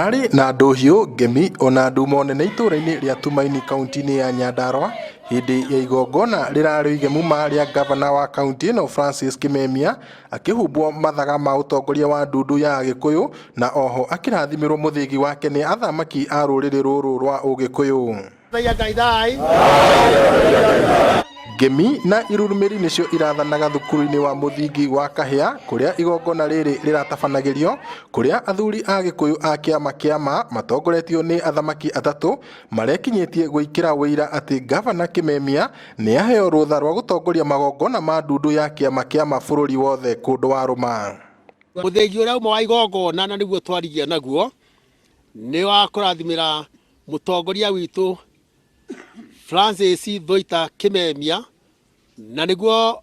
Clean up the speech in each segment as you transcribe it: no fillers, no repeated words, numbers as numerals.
Kũrarĩ na ndũhiũ, ngemi ona ndumo nene itũra-inĩ rĩa Tumaini kaunti-inĩ ya Nyandarua hĩndĩ ya igongona rĩrarĩ igemu ma rĩa ngavana wa kaunti ĩno Francis Kimemia akĩhumbwo mathaga ma ũtongoria wa ndundu ya Agĩkũyũ na oho akĩrathimĩrwo mũthĩgi wake nĩ athamaki a rũrĩrĩ rũrũ rwa Ũgĩkũyũ. Ngemi na irurumĩri nĩcio irathanaga thukuru-inĩ wa mũthingi wa Kahĩa kũrĩa igongona rĩrĩ rĩratabanagĩrio kũrĩa athuri a Gĩkũyũ a kĩama kĩama matongoretio nĩ athamaki atatũ marekinyĩtie gwĩkĩra ũira atĩ ngavana Kimemia nĩ aheo rũtha rwa gũtongoria magongona ma ndundu ya kĩama kĩama bũrũri wothe kũndũ warũma. Mũthĩgi ũrĩa uma wa igongona na nĩguo twarigia naguo nĩ wa kũrathimĩra mũtongoria witũ Francis Thuita Kimemia na nĩguo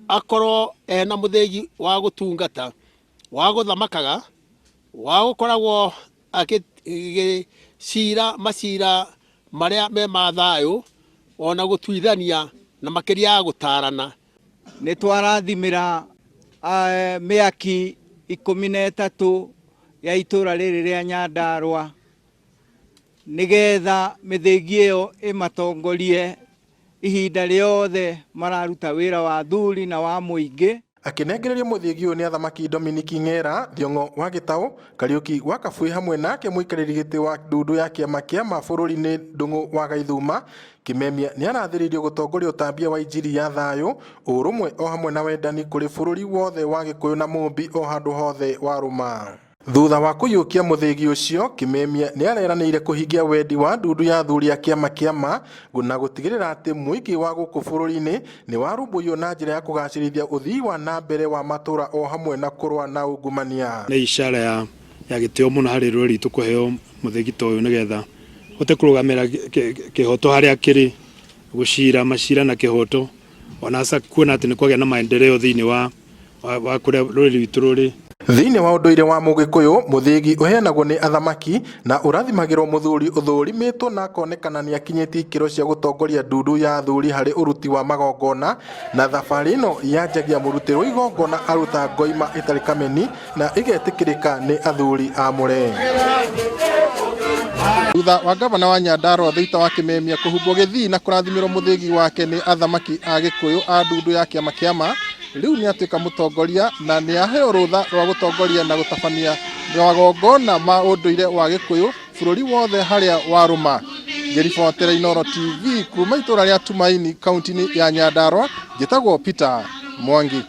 akorwo ena mũthĩgi wa gũtungata wa gũthamakaga wa gũkoragwo agĩcira macira marĩa me ma thayũ ona gũtuithania na makĩria ya gũtarana. Nĩ twarathimĩra mĩaki 13 ya itũra rĩrĩ rĩa Nyandarua nĩgetha mĩthĩgi ĩyo ĩmatongorie ihinda rĩothe mararuta wĩra wa thuri na wa mũingĩ. Akĩnengererio mũthĩgi ũyũ nĩ athamaki Dominic Ng'era, Thiong'o wa Gĩtaũ, Kariũki wa Kabui hamwe nake mũikarĩri gĩtĩ wa ndundu ya kĩama kĩama bũrũri-inĩ Ndung'u wa Gaithuma. Kimemia nĩ arathĩrĩirio gũtongoria ũtambia wa injiri ya thayũ, ũrũmwe o hamwe na wendani kũrĩ bũrũri wothe wa Gĩkũyũ na Mũmbi o handũ hothe warũma. Thutha wa kũiyũkia mũthĩgi ũcio, Kimemia nĩ areranĩire kũhingia wendi wa ndundu ya athuri a kĩama kĩama na gũtigĩrĩra atĩ mũingĩ wa gũkũ bũrũri-inĩ nĩ warũmbũiyo na njĩra ya kũgacĩrithia ũthii wa na mbere wa matũra o hamwe na kũrũa na ungumania. Nĩ ishara ya gĩtĩo mũno harĩ rũrĩrĩ rwitũ kũheo mũthĩgi ta ũyũ nĩgetha ũhote kũrũgamĩra kĩhoto harĩa kĩrĩ, gũcira macira na kĩhoto, ona hasa kuona atĩ nĩ kwagĩa na maendeleo thĩinĩ wa kũrĩa rũrĩrĩ rwitũ rũrĩ. Thĩinĩ wa ũndũire wa Mũgĩkũyũ, mũthĩgi ũheanagwo nĩ athamaki na ũrathimagĩrwo mũthuri ũthũrimĩtwo na akonekana nĩ akinyĩtie ikĩro cia gũtongoria ndundu ya athuri harĩ ũruti wa magongona, na thabarĩ ĩno yanjagia mũrutĩrwo igongona aruta ngoima ĩtarĩ kameni na ĩgetĩkĩrĩka nĩ athuri amũre. Thutha wa ngavana wa Nyandarua Thuita wa Kimemia kũhumbwo gĩthii na kũrathimĩrwo mũthĩgi wake nĩ athamaki a Gĩkũyũ a ndundu ya kĩama kĩama, rĩu nĩ atuĩka mũtongoria na nĩ aheo rũtha rwa gũtongoria na gũtabania magongona ma ũndũire wa Gĩkũyũ bũrũri wothe harĩa warũma. Ngĩribotera Inooro TV kuma itũra rĩa Tumaini kaunti-inĩ ya Nyandarua, njĩtagwo Peter Mwangi.